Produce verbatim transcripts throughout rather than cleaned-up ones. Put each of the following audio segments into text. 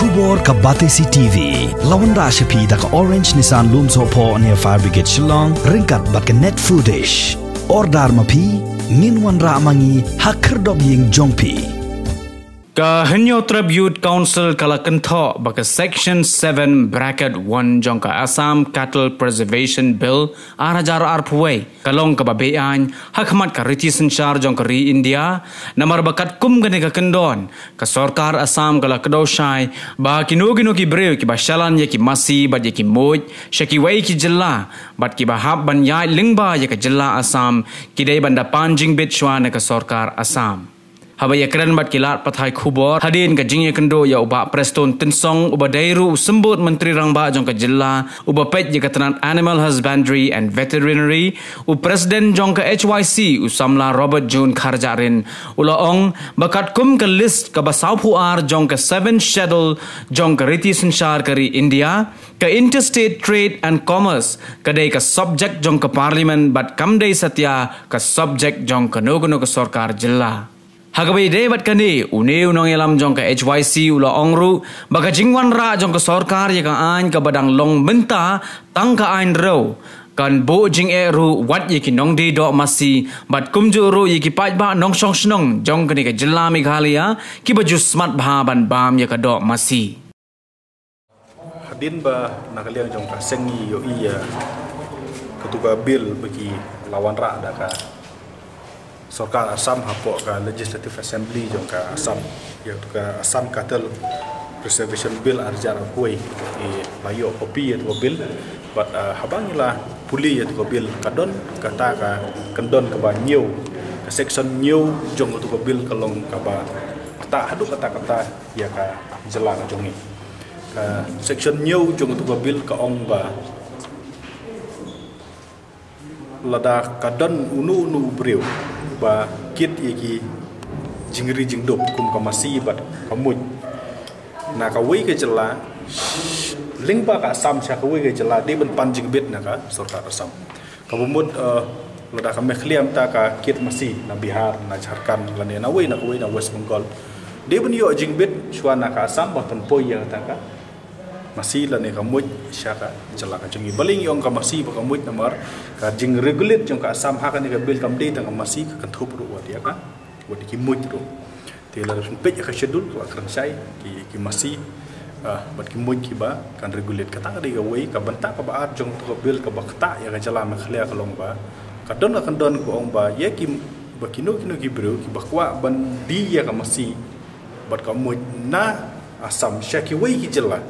Khubor ka Batesi T V. La wanrah sha phi da ka Orange Nissan Lumsohphoh near Fire Brigade Shillong, ryngkat bad ka Net Foodish. Order ma phi, ngin wanrah ma ngi ha khyrdop ïing jong phi. Ka Hynñiewtrep Youth Council ka la kynthoh ba ka Section seven bracket one jong ka Assam Cattle Preservation Bill ar hajar arphew wei ka long kaba beaiñ ha khmat ka riti synshar jong ka ri India, namar ba katkum kane ka kyndon, ka sorkar Assam ka la kdew shai ba kino kino ki briew kiba shalan ïa ki masi bad ïa ki muid sha kiwei ki jylla bad kiba hap ban ïaid lyngba ïa ka jylla Assam ki dei ban da pan jingbit shuwa na ka sorkar Assam. Haba ïakren bad ki lad pathai khubor hadien ka jingïakynduh ïa u Bah Prestone Tynsong uba dei ruh u Symbud Myntri Rangbah jong ka jylla uba peit ïa ka tnat Animal Husbandry and Veterinary, u President jong ka H Y C, u samla Robert June Kharjahrin, u la ong ba katkum ka list kaba sawphew ar jong ka Seventh Schedule jong ka riti synshar ka ri India, ka Interstate Trade and Commerce ka dei ka subject jong ka Parliament bad kam dei satia ka subject jong kano kano ka sorkar jylla. Ha kaba ïadei bad kane, une u nongïalam jong ka H Y C u la ong ruh ba ka jingwanrah jong ka sorkar ïa ka aiñ kaba dang long mynta tang ka aiñ rew kan buh jingeh ruh wat ïa ki nongdie doh masi bad kumjuh ruh ïa ki paidbah nongshong shnong jong kane ka jylla Meghalaya kiba ju smat bha ban bam ïa ka doh masi. Hadien ba na ka liang jong ka seng ngi ïohi ïa katu ka bill ba ki la wanrah da ka sorkar Assam hapoh ka Legislative Assembly jong ka Assam, ïa katu ka Assam Cattle Preservation Bill ar hajar arphew wei, ki la ïoh copy ïa katu ka bill. Bad, ah, haba ngi la pule ïa katu ka bill, ka don kata ka kyndon kaba hynñiew, ka section hynñiew jong katu ka bill ka long kaba ktah haduh katta katta ïa ka jylla ka jong ngi. Ka section hynñiew jong katu ka bill ka ong ba lada ka don uno uno u briew ba kit ïa ki jingri jingdup kum ka masi bad ka muid na kawei ka jylla lyngba ka Assam sha kawei ka jylla, dei ban pan jingbit na ka sorkar Assam. Kaba mut, eh, lada ka Meghalaya mynta ka kit masi na Bihar, na Jharkhand, lane na wei na kawei na West Bengal, dei ban ïoh jingbit shuwa na ka Assam ba pynpoi ïa kata ka masi lane ka muid sha ka jylla ka jong ngi. Balei ngi ong ka masi bad ka muid? Namar ka jingregulate jong ka Assam ha kane ka bill kam dei tang ka masi, ka kynthup ruh wat ïa ka, wat ïa ki muid ruh. Te lada phin peit ïa ka schedule ka la kren shai ki, ki masi, ah, bad ki muid kiba kan regulate. Kata ka dei kawei. Ka bynta kaba ar jong katu ka bill kaba ktah ïa ka jylla Meghalaya ka long ba ka don ka kyndon ka ong ba ïa ki, ba kino kino ki briew kiba kwah ban die ïa ka masi bad ka muid na Assam sha kiwei ki jylla,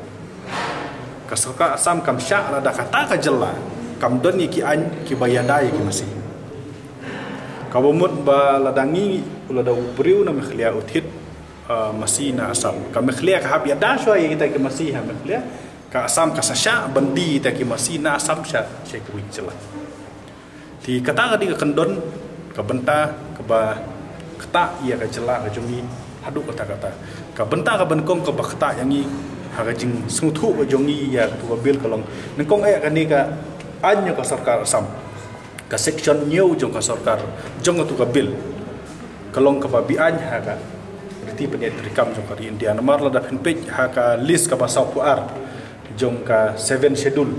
ka sorkar Assam kam shah lada kata ka jylla kam don ïa ki aiñ kiba ïada ïa ki masi. Kaba mut ba lada ngi, lada u briew na Meghalaya u thied, uh, masi na Assam, ka Meghalaya ka hap ïada shuwa ïa kita ki masi ha Meghalaya, ka Assam ka sa shah ban die kita ki masi na Assam sha, sha kiwei ki jylla. Te kata ka dei ka kyndon, ka bynta kaba ktah ïa ka jylla ka jong ngi haduh katta katta. Ka bynta kaba nyngkong kaba ktah ïa ngi ha ka jingsngewthuh ka jong ngi ïa katu ka bill ka long, nyngkong eh kane ka aiñ jong ka sorkar Assam, ka section hynñiew jong ka sorkar, jong katu ka bill, ka long kaba beaiñ ha ka riti pynïaid treikam jong ka ri India. Namar lada phin peit ha ka list kaba sawphew ar jong ka Seventh Schedule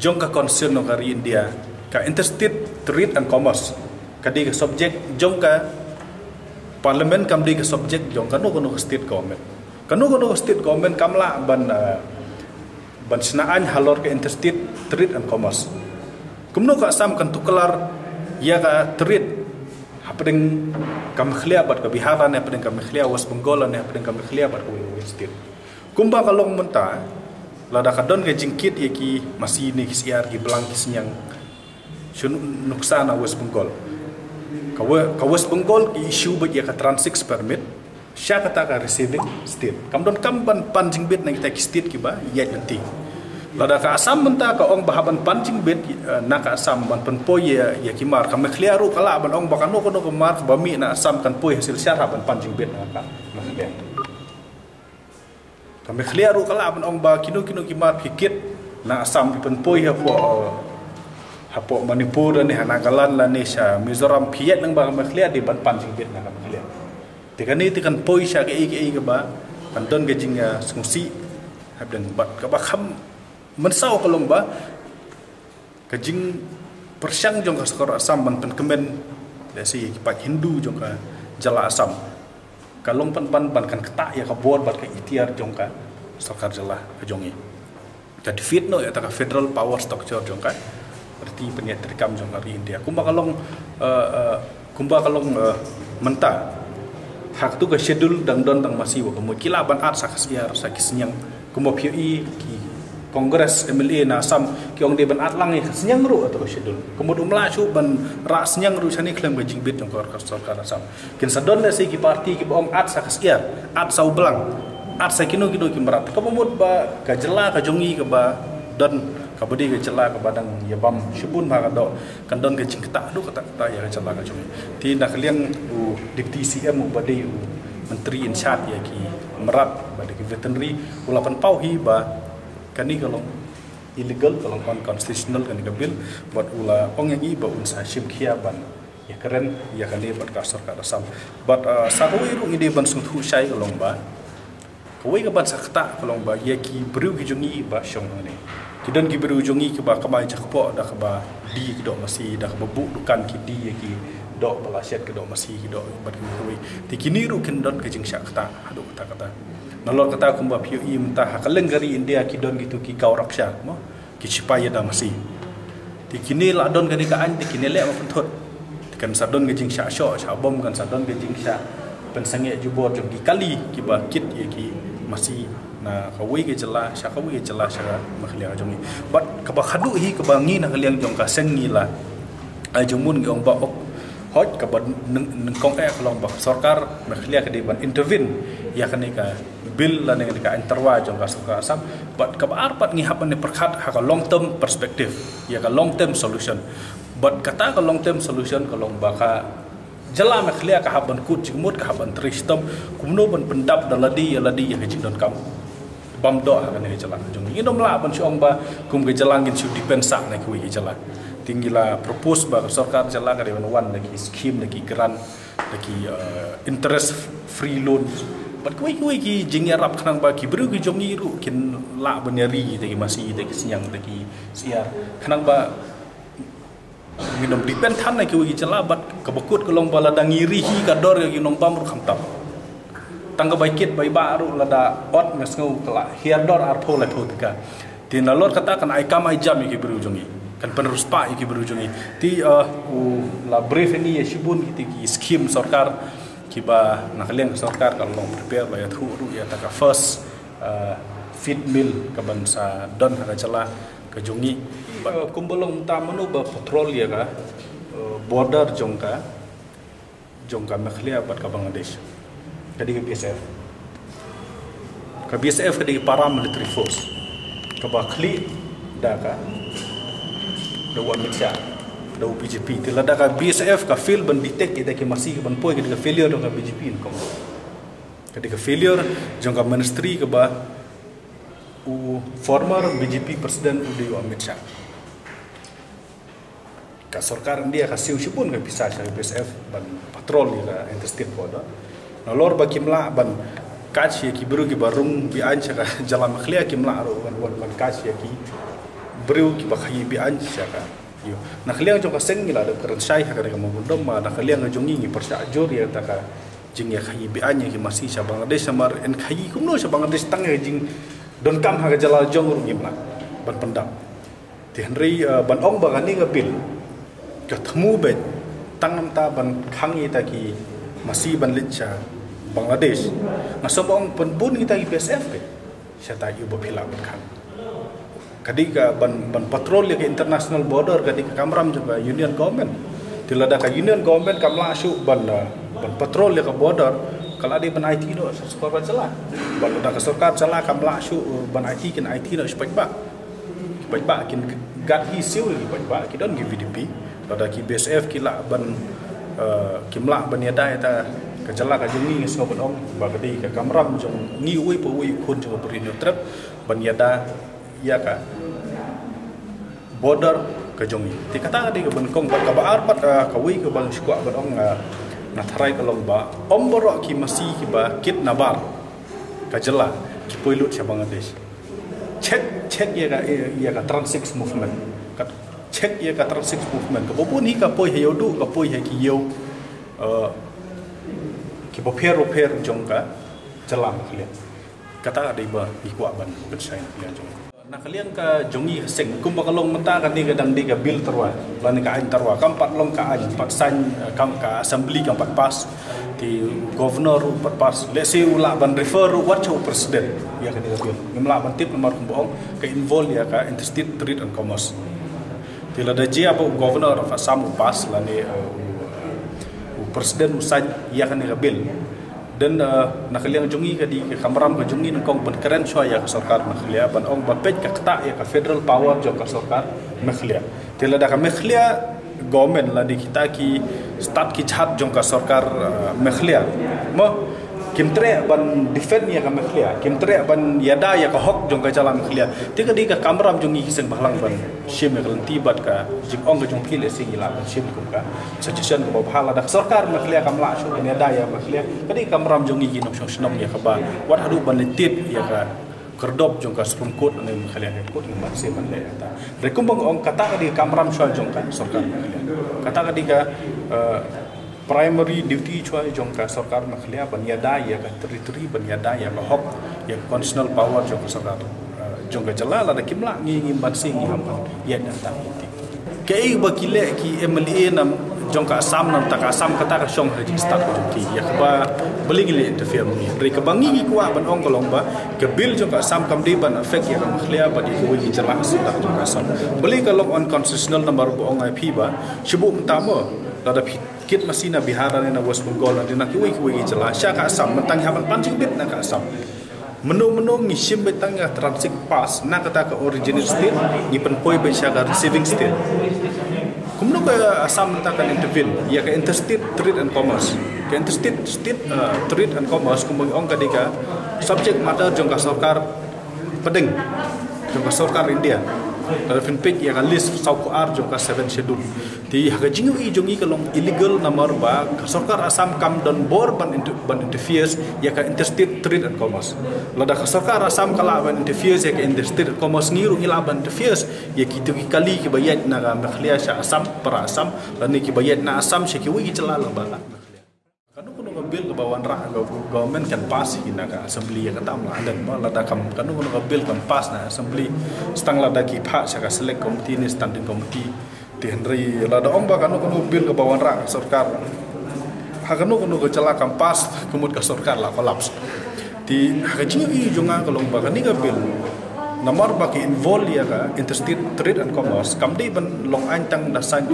jong ka Constitution jong ka ri India, ka Interstate Trade and Commerce ka dei ka subject jong ka Parliament, kam dei ka subject jong kano kano ka state government. Kano kano ka state government kam lah ban, uh, ban shna aiñ halor ka Interstate Trade and Commerce. Kumno ka Assam kan tuklar ïa ka trade hapdeng ka Meghalaya bad ka Bihar, ne hapdeng ka Meghalaya West Bengal, ne hapdeng ka Meghalaya bad kawei kawei state? Kumba ka long mynta, lada ka don ka jingkit ïa ki masi ne ki syiar, ki blang, ki synñiang, shu nuksa na West Bengal. Ka We-, ka West Bengal ki issue beit ïa ka transit permit sha kata ka receiving state. Kam don kam ban pan jingbit na kita ki state kiba ïaid lynti. Lada ka Assam mynta ka ong ba hap ban pan jingbit, eh, na ka Assam ban pynpoi ïa, ïa ki mar, ka Meghalaya ruh ka lah ban ong ba kano kano ka mar kaba mih na Assam kan poi ha Silchar hap ban pan jingbit na ka Meghalaya. Ka Meghalaya ruh ka lah ban ong ba kino kino ki mar phi kit na Assam phi pynpoi hapoh, hapoh Manipur lane ha Nagaland lane sha Mizoram, phi ïaid lyngba ka Meghalaya, dei ban pan jingbit na ka Meghalaya. Te kane te kan poi sha kaei kaei kaba Kan don ka jing, ah, sngewsih hapdeng bad kaba kham mynsaw ka long ba ka jingpyrshang jong ka sorkar Assam ban pynkmen lehse ki paid Hindu jong ka jylla Assam ka long pynban ban kan ktah ïa ka bor bad ka iktiar jong ka sorkar jylla ka jong i. Ka defeat noh ïa ta ka federal power structure jong ka riti pynïaid treikam jong ka ri India. Kumba ka long, eh, eh, kumba ka long, eh, mynta. Ha katu ka schedule dang don tang masi wa ka mut ki lah ban add sa ka syiar sa ki synñiang. Kumba phi ïohi ki Congress M L A na Assam ki ong dei ban add lang ïa ka synñiang ruh ha katu ka schedule. Ka mut um lah shuh ban rah synñiang ruh shane khlem ka jingbit jong ka sorkar Assam. Kin sa don lehse ki parti kiba ong add sa ka syiar, add sa u blang, add sa kino kino ki mrad. Kaba mut ba ka jylla ka jong i kaba don, kaba dei ka jylla kaba dang ïa bam shibun bha ka doh, kan don ka jingktah haduh katta katta ïa ka jylla ka jong i. Te na ka liang u Deputy C M uba dei u Myntri in charge ïa ki mrad bad ki veterinary u la pynpaw hi ba kane ka long illegal, ka long unconstitutional kane ka bill, bad u la ong ïa ngi ba un sa shim khia ban ïa kren ïa kane bad ka sorkar Assam. Bad, ah, sa kawei ruh ngi dei ban sngewthuh shai ka long ba kawei ka ban sa ktah ka long ba ïa ki briew ki jong ngi ba shong hangne. Ki don ki briew jong ngi kiba kamai jakpoh da kaba die ki doh masi, da kaba buh dukan ki die ïa ki doh ba la shet ki doh masi ki doh bad ki kawei. Te kine ruh kin don ka jingshah ktah haduh katta katta. Nalor kata kumba phi ïohi mynta ha ka lyngkha ri India ki don kitu ki gau raksha mo. Ki shipai ïada masi. Te kine la don kane ka aiñ te kine leh ma pynthut. Te kan sa don ka jingshah shoh shah bom, kan sa don ka jingshah pynsangeh jubor jong ki kali kiba kit ïa ki masi na kawei ka jylla sha kawei ka jylla sha ka Meghalaya ka jong ngi. Bad kaba khadduh hi kaba ngi na ka liang jong ka seng ngi la ai jingmut ngi ong ba ok, hooid kaba nyng-, nyngkong eh ka long ba ka sorkar Meghalaya ka dei ban intervene ïa kane ka bill lane ka aiñ tyrwa jong ka sorkar Assam. Bad kaba ar pat ngi hap ban pyrkhat ha ka long term perspective, ïa ka long term solution. Bad kata ka long term solution ka long ba ka jylla Meghalaya ka hap ban kut jingmut, ka hap ban trei shitom kumno ban pyndap da lade ïa lade ïa ka jingdonkam bam doh ha kane ka jylla jong ngi. Ngin ym lah ban shu ong ba kum ka jylla ngin shu depend sah na kiwei ki jylla. Te ngi la propose ba ka sorkar jylla ka dei ban wan da ki scheme, da ki grant, da ki, eh, interest free loan. Bad kiwei kiwei ki jingïarap khnang ba ki briew ki jong ngi ruh kin lah ban ïa ri da ki masi, da ki synñiang, da ki syiar. Khnang ba ngin ym depend than na kiwei ki jylla bad kaba kut ka long ba lada ngi ri hi ka dor ïa ki nongbam ruh kham tam. Tang ka bai kit bai bah ruh lada ot nga sngew ka la hiar dor arphew laiphew tyngka. Te nalor kata kan ai kam ai jam ïa ki briew jong ngi. Kan pynroi spah ïa ki briew jong ngi. Te, eh, u la brief ïa ngi ïa shibun kita ki scheme sorkar kiba na ka liang ka sorkar ka long prepare ba ïathuh ruh ïa ta ka first, eh, feed mill ka ban sa don ha ka jylla ka jong ngi. Eh, kumba long mynta mano ba patrol ïa ka, eh, border jong ka jong ka Meghalaya bad ka Bangladesh. Ka dei ka B S F. Ka B S F ka dei ka paramilitary force kaba khlieh da ka, da u Amit Shah, da u B J P. Te lada ka B S F ka fail ban detect ïa da ki masi ka ban poi, ka dei ka failure jong ka B J P nyngkong. Ka dei ka failure jong ka ministry kaba u former B J P president u dei u Amit Shah. Ka sorkar India ka siew shibun ka pisa sha ka B S F ban patrol ïa ka interstate border. Nalor ba kim lah ban catch ïa ki briew kiba rung be-aiñ sha ka jylla Meghalaya, kim lah ruh ban, ban, ban catch ïa ki briew kiba khaïi be-aiñ sha ka. Ïo. Na ka liang jong ka seng ngi la dep kren shai ha kane ka mawbun dom, ma na ka liang jong ngi ngi pyrshah jur ïa ta ka jingïakhaïi be-aiñ ïa ki masi sha Bangladesh, namar yn khaïi kumno sha Bangladesh tang ïa ka jingdonkam ha ka jylla jong ruh ngim lah ban pyndap. Te hynrei, eh, ban ong ba kane ka bill ka thmu beit tang namta ban khang ïa ta ki masi ban leit sha Bangladesh. Nga sngew ba ong pynbun ïa ta ki B S F beit sha ta ïa ba phi lah ban khang. Ka dei ka ban, ban patrol ïa ka international border ka dei ka kamram jong ka Union Government. Te lada ka Union Government kam lah shuh ban, eh, ban patrol ïa ka border, ka la dei ban aiti noh sha sorkar jylla. Bad lada ka sorkar jylla kam lah shuh, eh, ban aiti, kin aiti noh sha paidbah. Ki paidbah kin gad hi siew ïa ki paidbah, ki don ki V D P. Lada ki B S F ki lah ban, eh, kim lah ban ïada ïa ta ka jylla ka jong ngi, nga sngew ban ong ba ka dei ka kamram jong ngi uwei pa uwei u khun jong ka Bri Hynñiewtrep ban ïada ïa ka border ka jong ngi. Te kata ka dei kaba nyngkong. Bad kaba ar pat, ah, kawei kaba nga sngewkwah ban ong, ah, nga tharai ka long ba ym baroh ki masi kiba kit nabar Ka jylla ki poi lut sha Bangladesh. Check check ïa ka ïa ka Trans Six Movement. Ka check ïa ka Trans Six Movement. Ka bun hi ka poi ha ïew duh, ka poi ha ki ïew, eh, ki bapher bapher jong ka jylla Meghalaya. Kata ka dei ba ngi kwah ban pynshai na ka liang jong. Na ka liang ka jong ngi ka seng, kumba ka long mynta kane ka dang dei ka bill tyrwa, lane ka aiñ tyrwa, kam pat long ka aiñ, pat sign, eh, kam ka assembly kam pat pass. Te u governor ruh pat pass. Let's say u lah ban refer ruh wat sha u president ïa kane ka bill. Ngim lah ban tip namar kumba ong ka involve ïa ka interstate trade and commerce. Te lada jia ba u governor of Assam u pass lane, eh, u, u president u sign ïa kane ka bill. Then, eh, na ka liang jong ngi ka dei ka kamram ka jong ngi nyngkong ban kren shuwa ïa ka sorkar Meghalaya ban ong ba peit ka ktah ïa ka federal power jong ka sorkar Meghalaya. Te lada ka Meghalaya government lane kita ki stad ki jhat jong ka sorkar, eh, Meghalaya, mo, kim treh ban defend ïa ka Meghalaya, kim treh ban ïada ïa ka hok jong ka jylla Meghalaya. Te ka dei ka kamram jong ngi ki seng bhalang ban shim ïa ka lynti bad ka jingong ka jong phi, lehse ngi lah ban shim kum ka suggestion kaba bha. Lada ka sorkar Meghalaya kam lah shuh ban ïada ïa Meghalaya, ka dei ka kamram jong ngi ki nongshong shnong ïa kaba wat haduh ban leit tied ïa ka khyrdop jong ka Supreme Court ne Meghalaya High Court, ngim lah shuh ban leh kata. Hynrei kumba nga ong, kata ka dei ka kamram shuwa jong ka sorkar Meghalaya. Kata ka dei ka, eh, primary duty shuwa jong ka sorkar Meghalaya ban ïada ïa ka territory, ban ïada ïa ka hok, ïa ka constitutional power jong ka sorkar, eh, jong ka jylla. Lada kim lah, ngi ngim banse, ngi ngim ban ïada. Kaei ba ki leh ki M L A na jong ka Assam na bynta ka Assam, kata ka shong ha jingstad ka jong ki. Ïa kaba balei ngi leh interfere ma ngi? Hynrei kaba ngi ngi kwah ban ong ka long ba ka bill jong ka Assam kam dei ban affect ïa ka Meghalaya bad ïa kiwei ki jylla ha sawdong jong ka Assam. Balei ka long unconstitutional namar ba ong ai phi ba shu buh mynta mo, lada phi kit masi na Bihar ne na West Bengal ne na kiwei kiwei ki jylla sha ka Assam, mynta ngi hap ban pan jingbit na ka Assam. Mynno mynno ngi shim beit tang ïa ka Trans Six Pass na kata ka originate state, ngi pynpoi beit sha ka receiving state. Kumno ka Assam mynta kan intervene ïa ka interstate trade and commerce? Ka interstate state, uh, trade and commerce kumba ngi ong ka dei ka subject matter jong ka sorkar pdeng, jong ka sorkar India. Lada phin peit ïa ka list saw phew ar jong ka Seven Schedule. Te ha ka jingïohi jong ngi ka long illegal namar ba ka sorkar Assam kam don bor ban inter-, ban interferes ïa ka interstate trade and commerce. Lada ka sorkar Assam ka lah ban interferes ïa ka interstate commerce, ngi ruh ngi lah ban interferes ïa kito ki kali kiba ïaid na ka Meghalaya sha Assam, para Assam, lane kiba ïaid na Assam sha kiwei ki jylla lyngba ka Meghalaya. Kano kano ka bill kaba wanrah ka government kan pass hi na ka assembly, ïa kata ym lah leh ba lada kam, kano kano ka bill kan pass na assembly, tang lada ki phah sha ka select committee ne standing committee. Te hynrei lada ong ba kano kano bill kaba wanrah ka sorkar ha kano kano ka jylla kam pass, ka mut ka sorkar la collapse. Te ha ka jingïohi jong nga ka long ba kane ka bill namar ba ka involve ïa ka interstate trade and commerce, kam dei ban long aiñ tang da sign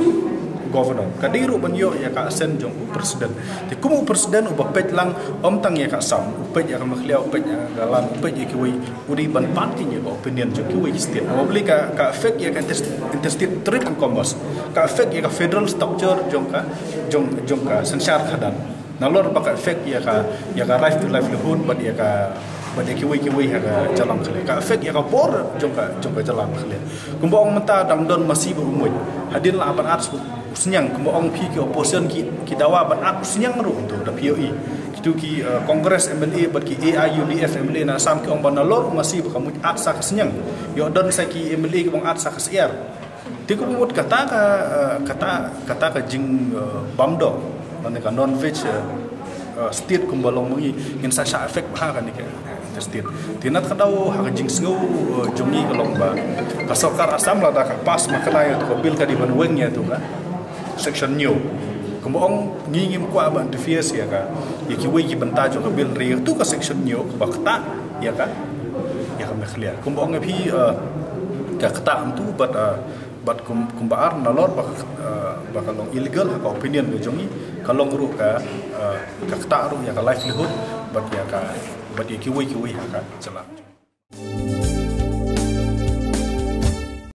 governor. Ka dei ruh ban ïoh ïa ka assent jong u president. Te kum u president uba peit lang, ym tang ïa ka Assam, u peit ïa ka Meghalaya, u peit ïa ka Nagaland, u peit ïa kiwei, u dei ban pan ki ïa ka opinion jong kiwei ki state. Namar balei ka, ka affect ïa ka interstate, interstate trade and commerce, ka affect ïa ka federal structure jong ka, jong, jong ka synshar khadar. Nalor ba ka affect ïa ka, ïa ka right to livelihood bad ïa ka, bad ïa kiwei kiwei ha ka jylla Meghalaya. Ka affect ïa ka bor jong ka, jong ka jylla Meghalaya. Kumba ong mynta dang don masi ba u muid. Hadien la ban at u sniang, kumba ong phi ki opposition ki, ki dawa ban at u sniang ruh tu da phi ïohi. Kitu ki, eh, Congress M L A bad ki A I U D F M L A na Assam ki ong ba nalor masi ba ka muid at sa ka sniang. Ïoh don sa ki M L A ki bang at sa ka syiar. Te kumba mut kata ka, eh, kata, kata ka jing, eh, bam doh, lane ka non veg, eh, eh, state kumba long ma ngi, ngin sa shah affect bha kane ka, eh, state. Te na ka daw ha ka jingsngew, eh, jong ngi ka long ba ka sorkar Assam lada ka pass ma kane ïa tu ka bill ka dei ban weng ïa tu ka section hynñiew. Kumba ong ngi ngim kwah ban interfere ïa ka, ïa kiwei ki bynta jong ka bill, hynrei ïa tu ka section hynñiew kaba ktah ïa ka, ïa ka Meghalaya. Kumba ong ïa phi, eh, ka ktah hangtu bad, eh, bad kum, kumba ar nalor ba, eh, ba ka long illegal ha ka opinion ka jong ngi, ka long ruh ka, eh, ka ktah ruh ïa ka livelihood bad ïa ka, bad ïa kiwei kiwei ha ka jylla.